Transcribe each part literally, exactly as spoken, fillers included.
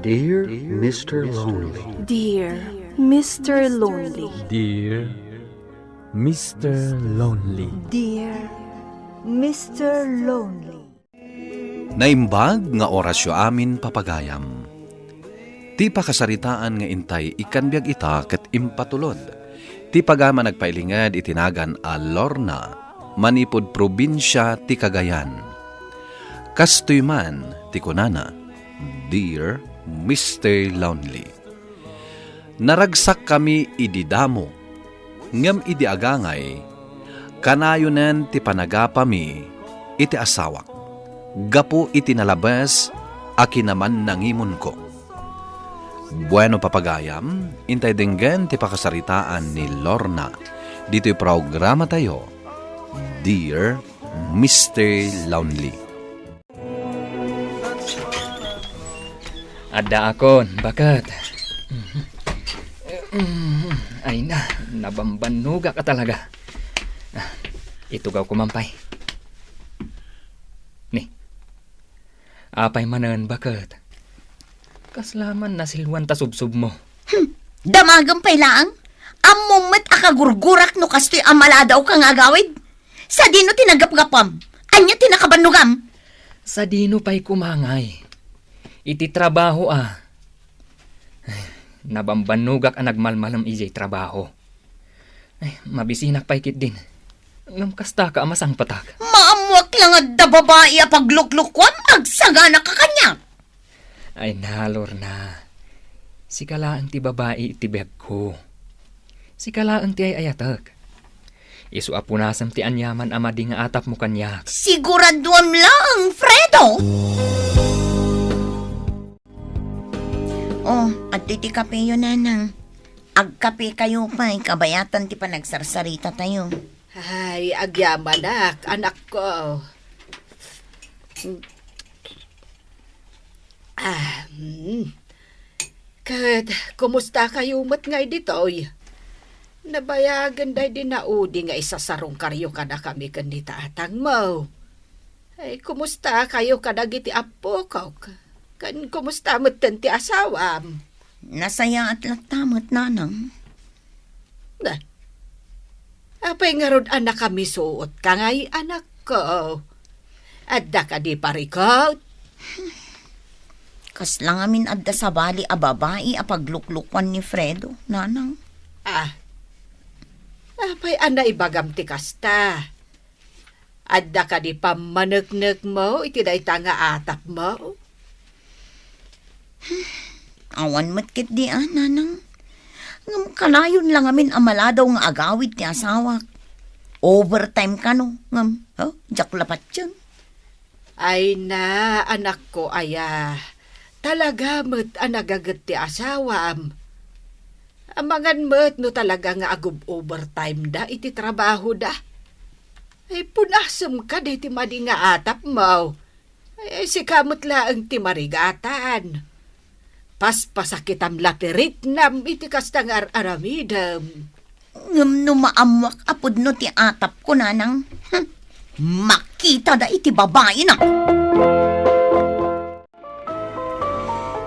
Dear Mister Lonely. Dear Mister Lonely. Dear Mister Lonely. Dear Mister Lonely. Naimbag nga orasyo amin, papagayam. Ti pakasaritaan nga intay ikkan biag ita ket impatulod ti pagayam a nagpailinged iti nagan a Lorna manipud probinsia ti Cagayan. Kastoy man ti kunana, "Dear Mister Lonely." Naragsakkami idi damo, ngem idi agangay, kanayonen ti panagapami iti asawak gapu iti nalabes a kinamannangimonko. Bueno, papagayam, intay denggen ti pakasaritaan ni Lorna ditoy programatayo, Dear Mister Lonely. Addaakon, baket. Ay na, nabambannogak a talaga. Ah, itugawko man pay. Ni, apay manen, baket? Kasla man nasilwan ta subsubmo. Hmm, damagem pay laeng. Ammom met a kagurgurak no kastoy a maladawka nga agawid. Sadino ti naggapgapam? Ania ti nakabannogam? Sadino pay koma ngay? Iti trabaho a. Ay, nabambannogak a nagmalmalem idiay trabaho. Ay, mabisinak pay ketdin. Ngem kastaka a masangpetak. Maammoak la nga adda babai a pagluklukuam, agsagana ka kaniak. Ay na, Lorna. Sika laeng ti babai iti biagko. Sika laeng ti ay-ayatek. Isu a punasem ti aniaman a madi nga atapmo kaniak. Siguraduam laeng, Fredo! Oh, adtoy ti kapeyo, Nanang. Agkapekayo pay, kabayatan ti panagsarsarita tayo. Ay, agyamanak, anakko. Ah, hmm. Ket, kumusta kayo met ngay ditoy? Nabayagen daydi naudi nga isasarungkaryo kadakami ken ni tatangmo. Ay, kumusta kayo kadagiti appokok? Ken kumusta metten ti asawam? Nasayaat latta met, Nanang. Da. Apay ngarud a nakamisuotka ngay, anakko? Adda kadi parikut? Kasla ngamin adda sabali a babai a pagluklukuan ni Fredo, Nanang. Ah. Apay a naibagam ti kasta? Adda kadi pammaneknekmo iti dayta nga atapmo? Awan met ketdi a, Nanang. Ngem kanayon la ngamin a maladaw nga agawid ti asawak. Overtime kano, ngem, oh, diak la patien. Ay na, anakko aya. Talaga met a nagaget ti asawam. Amangan met no talaga nga agub-overtime da iti trabaho da. Ay, punasem ka dayta madi nga atapmo. Ay, sika met laeng ti marigatan. Paspasakitam la ti ritnam iti kasta nga ar-aramidem. Ngem no maammoak a pudno ti atapko, Nanang, hmm, makitada iti babaina.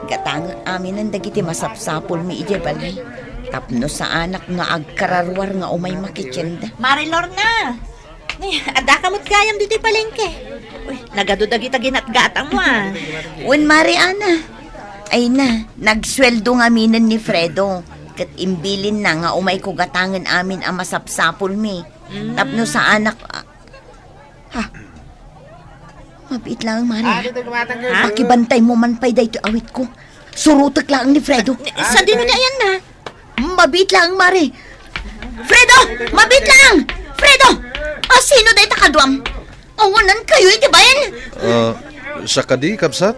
Gatangek aminen dagiti masapsapulmi idiay balay tapno saanak nga agkararua nga umay makitienda. Mare Lorna! Ni, adda ka met gayam ditoy palengke. Uy, nagadu dagita ginatgatangmo, a. Wen, Mare Ana. Ay na, nagsueldo ngaminen ni Fredo, ket imbilinna nga umayko gatangen amin a masapsapulmi. Mm. Tapno saanak, a, ha? Mabiit laeng, Mare. Ah, dito, gumatang ka. Ha? Pakibantaymo man pay daytoy awitko. Surotek laeng ni Fredo. Ni, sadino ti ayanna? Mabiit laeng, Mare. Fredo! Mabiit laeng! Fredo! A, sino dayta kaduam? Awanan kayo iti bayan? Ah, siak kadi, kabsat?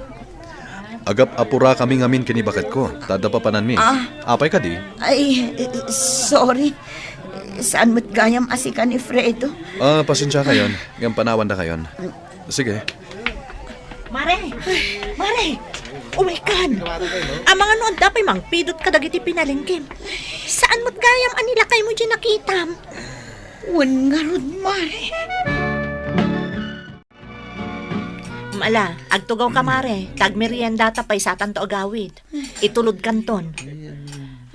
Agap-apurakami ngamin ken ni baketko, ta adda papananmi. Ah. Apay kadi? Ay, eh, sorry. Saan met gayam a sika ni Fredo? Ah, pasensiakayon. Ngem panawankayon. Sige. Mare! Mare! Umaykan! Amangan no adda pay mangpidut kadagiti pinalengkem. Saan met gayam a nilakaymo diay nakitam? Wen ngarud, Mare. Ala, agtugaw ka, mare. Tagmeriendata pay satanto agawid. Itulod kanton.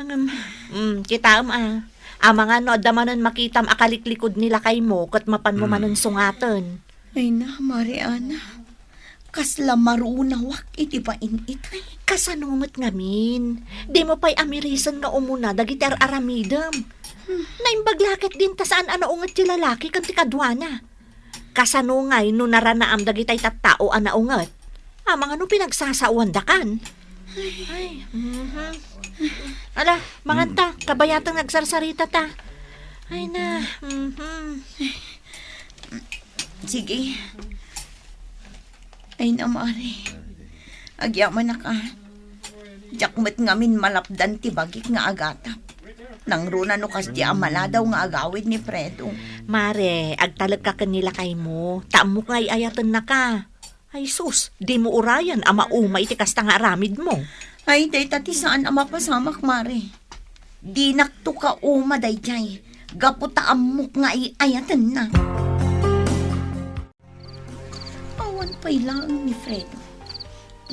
Ngem, mm, kitaem a. Amangan no adda manen makitam a kaliklikod ni lakaymo ket mapanmo manen sungaten. Ay na, Mare Ana. Kasla marunawak iti bain itay. Kasano met ngamin? Dimo pay amirisen nga umuna dagiti ar-aramidem. Naimbag la ket dinta saan a naunget ti lalaki ken ti kaduana. Kasano ngay no naranaam dagitay tattao a naunget? Amangan no pinagsasaoandakan. Ay, mhm. Ala, manganta, kabayaten nga agsarsarita ta. Ay na, mhm. Sige. Ay na, Mare. Agyamanak a. Diak met ngamin malapdan ti bagik nga agatap. Nangruna no kasdi a maladaw nga agawid ni Fredo. Mare, agtalekka ken ni lakaymo. Ta ammok nga ay-ayatennaka. Ay sus, dimo urayen a mauma iti kasta nga aramidmo. Ay, dayta ti saan a mapasamak, Mare. Dinakto kauma daydiay. Gapu ta ammok nga ay-ayatennak. Awan pay laeng ni Fredo.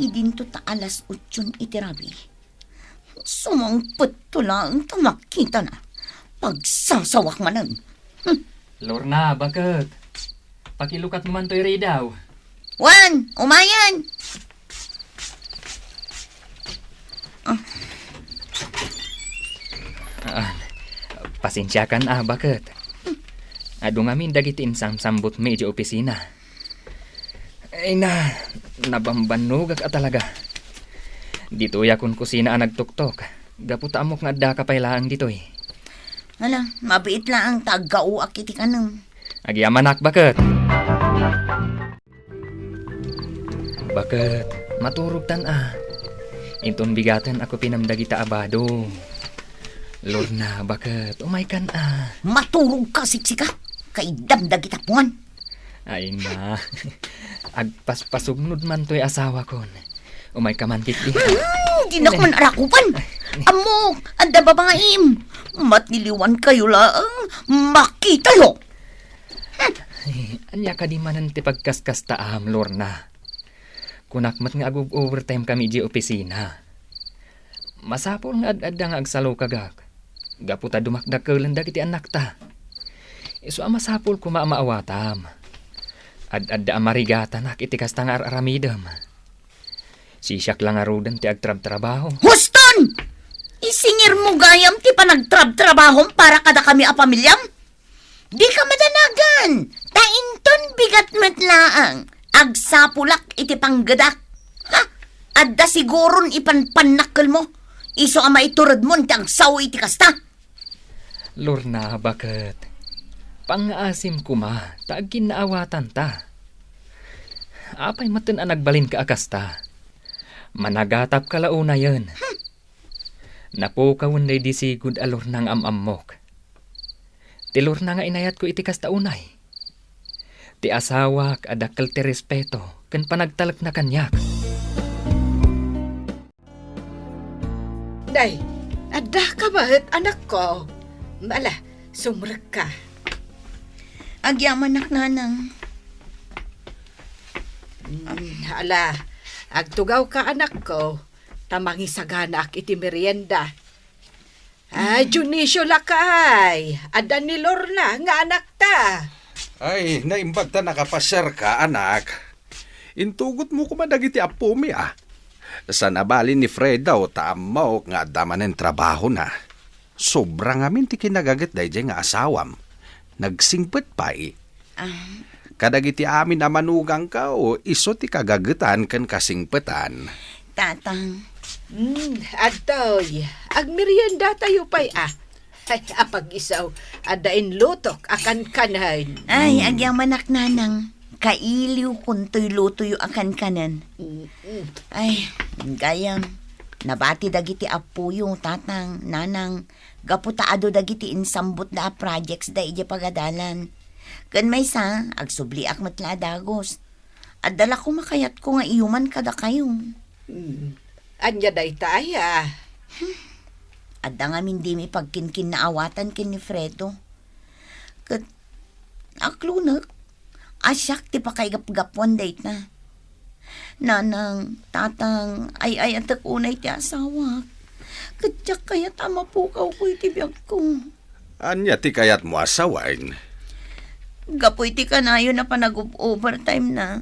Idinto ta alas otsion iti rabii. Sumangpetto laeng ta makitana. Pagsasawak manen. Hmm. Lorna, baket. Pakilukatmo man toy ridaw. Wen, umayen. Ah. Ah, pasensiakan a, baket. Adu ngamin dagiti insamsambutmi idiay opisina. Ay na, nabambannogak a talaga. Ditoy a kunkusina a nagtuktok, gapu ta ammok nga addaka pay laeng ditoy. Ala, mabiit laeng ta aggaoak iti kanem. Agyamanak, baket. Baket, maturogtan a. Inton bigaten a kupinem dagita a bado. Lorna, baket, umaykan a. Maturog ka, siksika. Kaidam dagita puan. Ay na. Agpaspasugnod man toy asawakon. Umayka man, Kitty. Hmm, dinak man arakupan. Ammok, adda babaim. Matiliwan kayo laeng. Makitayo. Ania kadi manen ti pagkaskastaam, Lorna? Kunak met nga ag-overtime kami idiay opisina. Masapul nga ad-adda nga agsalukagak, gapu ta dumakdakelen dagiti annakta. Isu a masapul koma a maawatam. Ad-adda a marigatanak iti kasta nga ar-aramidem. Sisiak la ngaruden ti agtrabtrabaho. Huston! Isingirmo gayam ti panagtrabtrabahom para kadakami a pamiliam? Dika madanagan, ta inton bigat met laeng, agsapulak iti panggedak. Ha? Adda siguron ipanpannakkelmo, isu a maituredmon ti agsao iti kasta. Lorna, baket. Pangngaasim koma, ta agkinnaawatanta. Apay metten a nagbalinka a kasta? Managatapka la unayen. Hmm. Napukawen daydi sigud a Lorna nga am-ammok. Ti Lorna nga inayatko iti kasta unay. Ti asawak a dakkel ti respeto ken panagtalekna kaniak. Nay, adda ka met, anakko? Ala, sumrekka. Agyamanak, nanang. Mm, ala, agtugaw ka, anakko, ta mangisaganaak iti merienda. Ah, Dionisio lakay, adda ni Lorna nga anakta. Ay, naimbag ta nakapasiarka, anak. Intugotmo koma dagiti appomi, a. Saan a bali ni Fredo ta ammok nga adda manen trabahona. Sobra ngamin ti kinagaget daydiay nga asawam. Nagsingpet pay. Ah. Kadagiti amin a manugangko, isu ti kagagetan ken kasingpetan. Tatang. Hmm, adtoy, agmeriendatayo pay, a. Ay, apag-isu, adda inlutok a kankanen. Ay, agyamanak, nanang. Kailiwkon toy lutoyo a kankanen. Mm-mm. Ay, gayam. Nabati dagiti appoyo, tatang, nanang, gapu ta adu dagiti insambutda a projectsda idiay pagadalan. Ken maysa, agsubliak met la a dagus. Adda la koma kayatko nga iyuman kadakayo. Mm. Ania dayta, aya? Hmm. Adda ngamin dimi pagkinkinnaawatan ken ni Fredo. Ket, aklunek, a siak ti pakaigapgapuan dayta. Nanang, tatang, ay-ayatek unay ti asawak. Ket diak kayat a mapukawko iti biagko. Ania ti kayatmo a sawen? Gapu iti kanayon a panag-overtime na,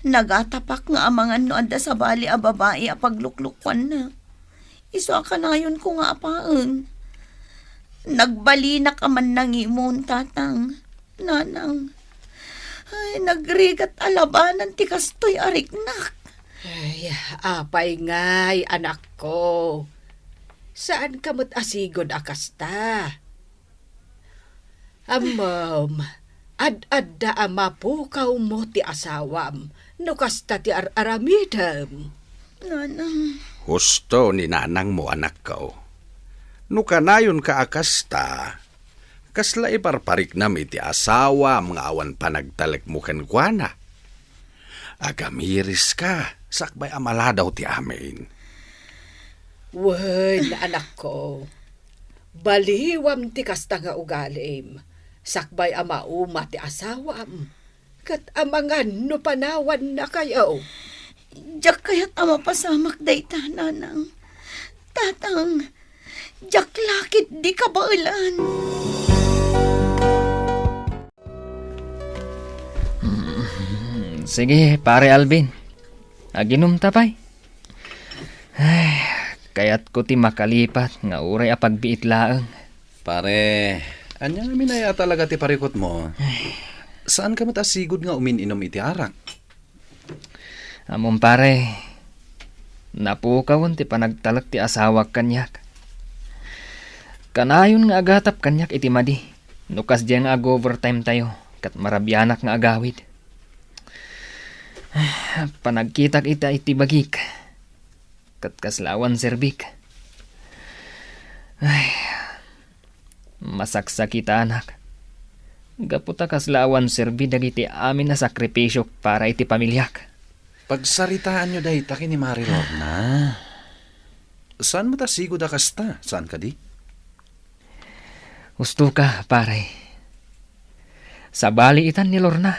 nagatapak nga amangan no adda sabali a babai a pagluklukuanna. Isu a kanayonko nga apaen. Nagbalinak a mannangimon, tatang, nanang. Ay, nagrigat a labanan ti kastoy a riknak. Ay, apay ngay, anakko? Saanka met a sigud a kasta? Ammom, ad-adda a mapukawmo ti asawam no kasta ti ar-aramidem. Nanang. Husto ni nanangmo, anakko. No kanayonka a kasta, kasla iparpariknam iti asawam nga awan panagtalekmo kenkuana? Agamiriska, sakbay a maladaw ti amin. Wen, anakko. Baliwam ti kasta nga ugalim, sakbay a mauma ti asawam, ket amangan no panawannakayo. Diak kayat a mapasamak dayta, nanang. Tatang, diak la ketdi kabaelan. Sige, Pare Alvin. Aginom ta pay. Ay, kayatko ti makalipat nga uray a pagbiit laeng. Pare, ania ngamin aya talaga ti parikutmo? Ay. Saanka met a sigud nga umin-inom iti arak? Ammom, pare, napukawen ti panagtalek ti asawak kaniak. Kanayon nga agatap kaniak iti madi no kasdiay nga ag-overtime tayo ket marabianak nga agawid. Panagkitak ita iti bagik, ket kasla awan serbik. Ay, masaksakitanak. Gapu ta kasla awan serbi dagiti amin a sakripisiok para iti pamiliak. Pagsaritaanyo dayta ken ni Mari Lorna. Saan met a sigud a kasta, saan kadi? Husto ka, pare. Sabali itan ni Lorna.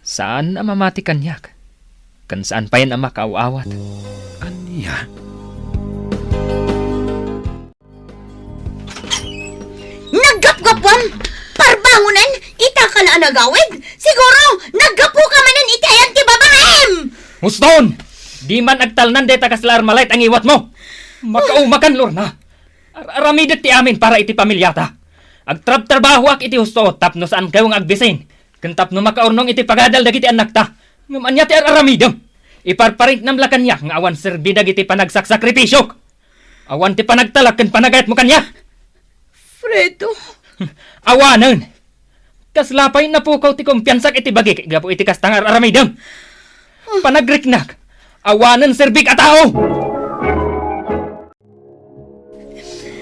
Saan a mamati kaniak, ken saan payen a makaaw-awat. Ania? Naggapgapuam! Parbangonen, ita ka la a nagawid? Siguro, naggapu ka manen iti ayan ti babaim! Husto! Di man agtalnan dayta kasla Armalite a ngiwatmo! Makaumakan, Lorna! Ar-aramidek ti amin para iti pamiliata. Agtrabtrabahoak iti husto tapno saankayo nga agbisin, ken tapno makaurnong iti pagadal dagiti annakta. Ngem ania ti ar-aramidem? Iparpariknam la kaniak nga awan serbi dagiti panagsaksakripisio. Awan ti panagtalek ken panagayatmo kaniak. Fredo. Awanen. Kasla pay napukaw ti kumpiansak iti bagik gapu iti kasta nga ar-aramidem. Panagriknak. Awanen serbik a tao.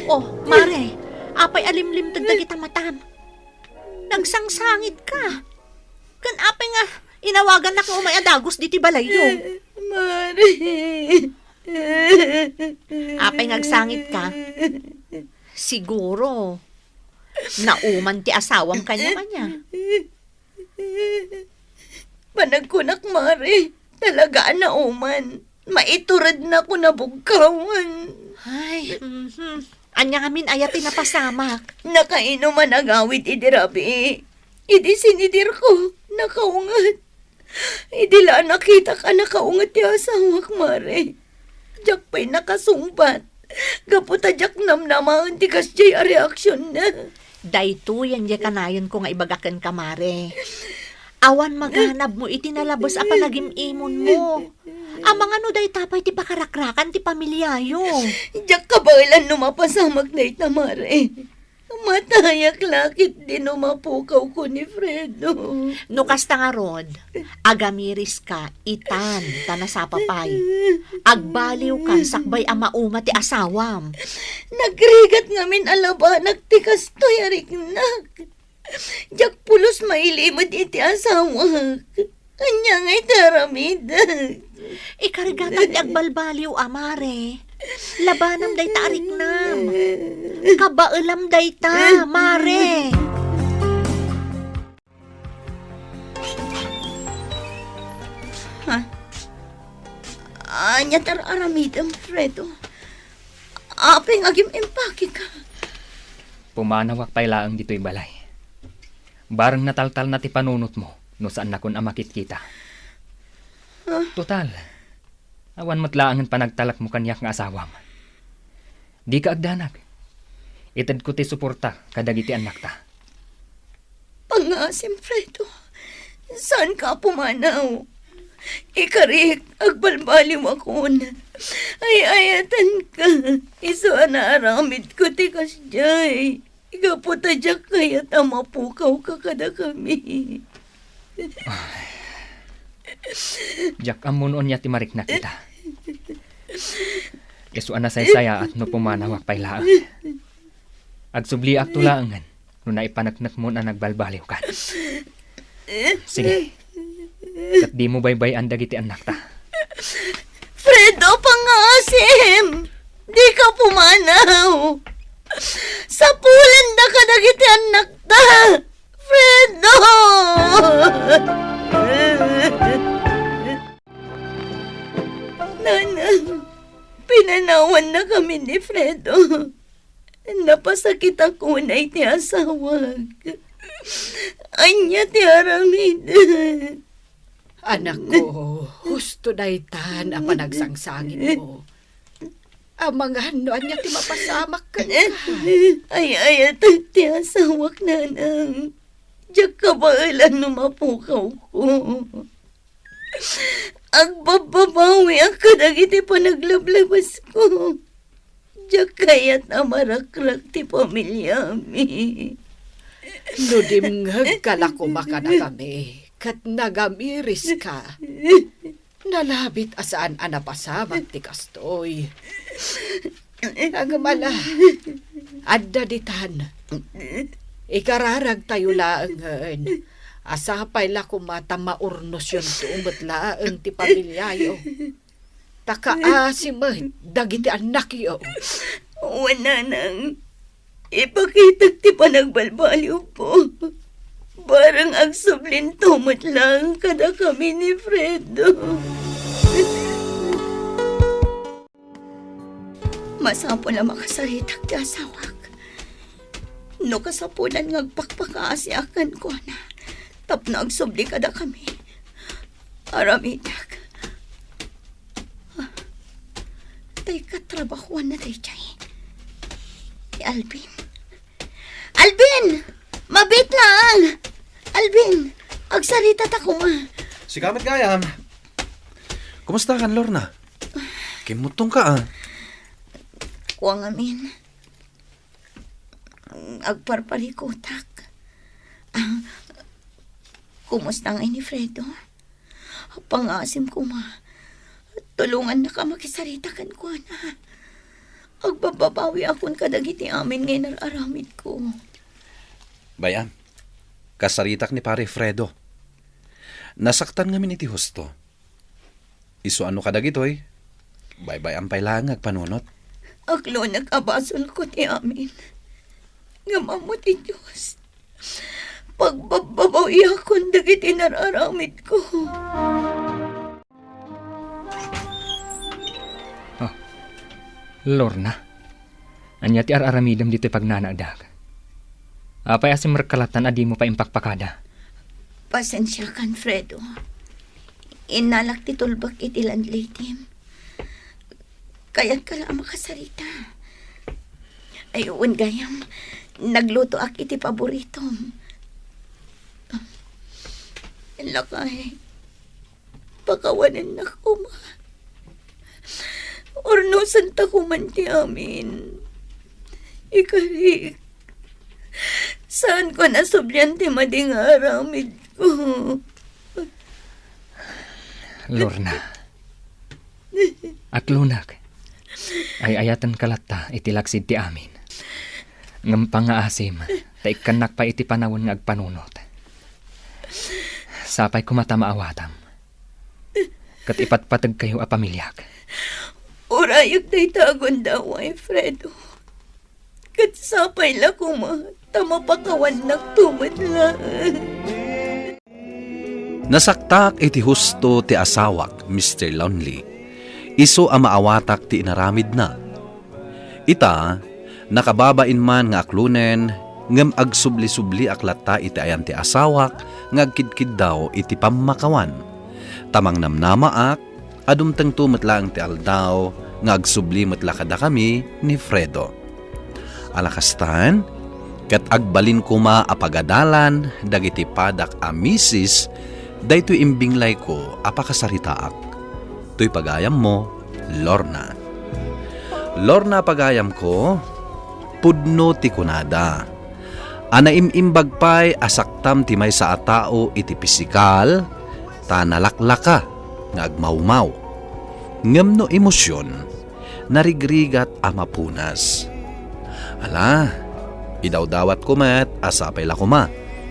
Oh, Mare, apay a limlimted dagita matam? Nagsangsangit ka. Ken apay nga inawagannak nga umay a dagus ditoy balayyo? Mare. Apay nga agsangit ka? Siguro, nauman ti asawam kaniak. Panagkunak, Mare, talaga a nauman. Maiturednak a nabugkawan. Ay, mhm. Ania ngamin aya ti napasamak? Nakainom a nagawid idi rabii. Idi sinidirko, nakaunget. Idi la a nakitak a nakaunget ti asawak, Mare. Diak pay nakasungbat. Gapu ta diak namnamaen ti kasdiay a reaksionna. Daytoyen diay kanayonko nga ibaga kenka, Mare. Awan maganabmo iti nalabes a panagim-imonmo. Amangan no dayta pay ti pakarakrakan ti pamiliayo. Diak kabaelan no mapasamak dayta, Mare. Matayak la ketdi no mapukawko ni Fredo. No kasta ngarud, agamiriska itan ta nasapa pay. Agbaliwkan sakbay a mauma ti asawam. Nagrigat ngamin a labanak ti kastoy a riknak. Diak pulos mailimed iti asawak. Ania ngay ti aramidek? Ikarigatan ti agbalbaliw a, Mare. Labanam dayta a riknam. Kabaelam dayta, Mare. Ha? Ania ti ar-aramidem, Fredo? Apay nga agim-impakeka? Pumanawak pay laeng ditoy balay. Bareng nataltalna ti panunotmo no saannakon a makitkita. Ah. Total, awan met laengen panagtalekmo kaniak nga asawam. Dika agdanag. Itedko ti suporta kadagiti annakta. Pangngaasim, Fredo. Saanka a pumanaw. Ikarik, agbalbaliwakon. Ay-ayatenka. Isu a naaramidko ti kasdiay. Gapu ta diak kayat a mapukawka kadakami. Ay. Diak ammo no ania ti mariknak ita. Isu a nasaysayaat no pumanawak pay laeng. Agsubliakto laengen no naipaneknekmon a nagbalbaliwkan. Sige. Ket dimo baybay-an dagiti annakta. Fredo, pangngaasim! Dika pumanaw! Sapulenda kadagiti annakta! Fredo! Nanang, pinanawannakami ni Fredo. Napasakitak unay ti asawak. Ania ti aramiden? Anakko, husto daytan a panagsangsangitmo. Amangan no ania ti mapasamak kenka. Ay-ayatek ti asawak, Nanang. Diak kabaelan no mapukawko. Agbabbabawiak kadagiti panaglablabasko. Diak kayat a marakrak ti pamiliami. No dimngegka la koma kadakami, ket nagamiriska, nalabit a saan a napasamak ti kastoy. Ngem ala, adda ditan. Ikararagtayo laengen a sapay la koma ta maurnosyonto met laeng ti pamiliayo. Ta kaasi met dagiti annakyo. Wen, Nanang, ipakitak ti panagbalbaliwko. Bareng agsublinto met laeng kadakami ni Fredo. Masapul a makasaritak ti asawak. No kasapulan nga agpakpakaasiak kenkuana tapno agsubli kadakami, aramidek. Tay katrabahuanna daydiay. Ni Alvin. Alvin! Mabiit laeng! Alvin, agsarita ta koma. Sika met gayam. Kumusta kan, Lorna? Kimmuttongka, a. Kua ngamin. Agparparikutak. Ah, kumusta ngay ni Fredo? Pangngaasim koma, tulongannaka a makisarita kenkuana. Agbabbabawiakon kadagiti amin nga inar-aramidko. Bay-am, kasaritak ni Pare Fredo. Nasaktan ngamin iti husto. Isu a no kadagitoy, baybay-am pay laeng nga agpanunot. Aklonek a basolko ti amin. Ngem ammo ti Dios, pagbabbabawiakon dagiti inar-aramidko. Ah, Lorna, ania ti ar-aramidem ditoy pagnanakdak? Apay a simrekka lattan a dimo pay impakpakada? Pasensiakan, Fredo. Innalak ti tulbek iti landladyem. Kayatka la a makasarita. Ay, wen gayam, naglutoak iti paboritom. Lakay, pakawanennak koma. Urnosenta koman ti amin. Ikarik, saanko a nasublian ti madi nga aramidko. Lorna, aklonek. Ay-ayatenka latta iti laksid ti amin. Ngem pangngaasim, ta ikkannak pay iti panawen nga agpanunot. Sapay koma ta maawatam. Ket ipatpategkayo a pamiliak. Urayek dayta a gundaway, Fredo. Ket sapay la koma ta mapakawannakto met laeng. Nasaktak iti husto ti asawak, Mister Lonely. Isu a maawatak ti inaramidna. Ita, nakababain man nga aklonen, ngem agsubli-subliak latta iti ayan ti asawak nga agkidkiddaw iti pammakawan. Ta mangnamnamaak a dumtengto met laeng ti aldaw nga agsubli met la kadakami ni Fredo. Ala kastan, ket agbalin koma a pagadalan dagiti padak a misis daytoy imbinglayko a pakasaritaak. Toy pagayammo, Lorna. Lorna, pagayamko, pudno ti kunada a naim-imbag pay a saktam ti maysa a tao iti pisikal, ta nalaklaka nga agmawmaw. Ngem no emosion, narigrigat a mapunas. Ala, idawdawatko met a sapay la koma,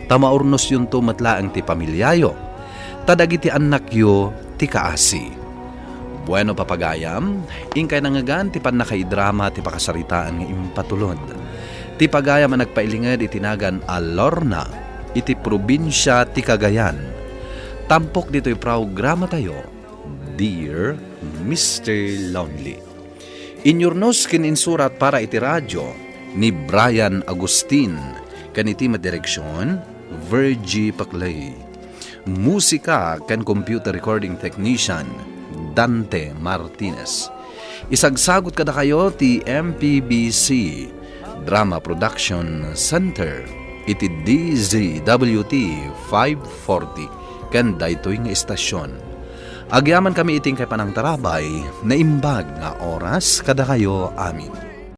ta maurnosyonto met laeng ti pamiliayo, ta dagiti annakyo ti kaasi. Bueno, papagayam, inkay nangngegan ti pannakaidrama ti pakasaritaan nga impatulod. Ti pagayam a nagpailinged iti nagan a Lorna, iti probinsia ti Cagayan. Tampok ditoy programatayo, Dear Mister Lonely. Inyurnos ken insurat para iti radyo ni Brian Agustin, ken iti met direksion, Virgie Paclay. Musika ken computer recording technician, Dante Martinez. Isagsagut kadakayo ti M P B C Drama Production Center iti D Z W T five forty ken daytoy nga istasyon. Agyamankami iti inkay panangtarabay, naimbag nga oras kadakayo amin.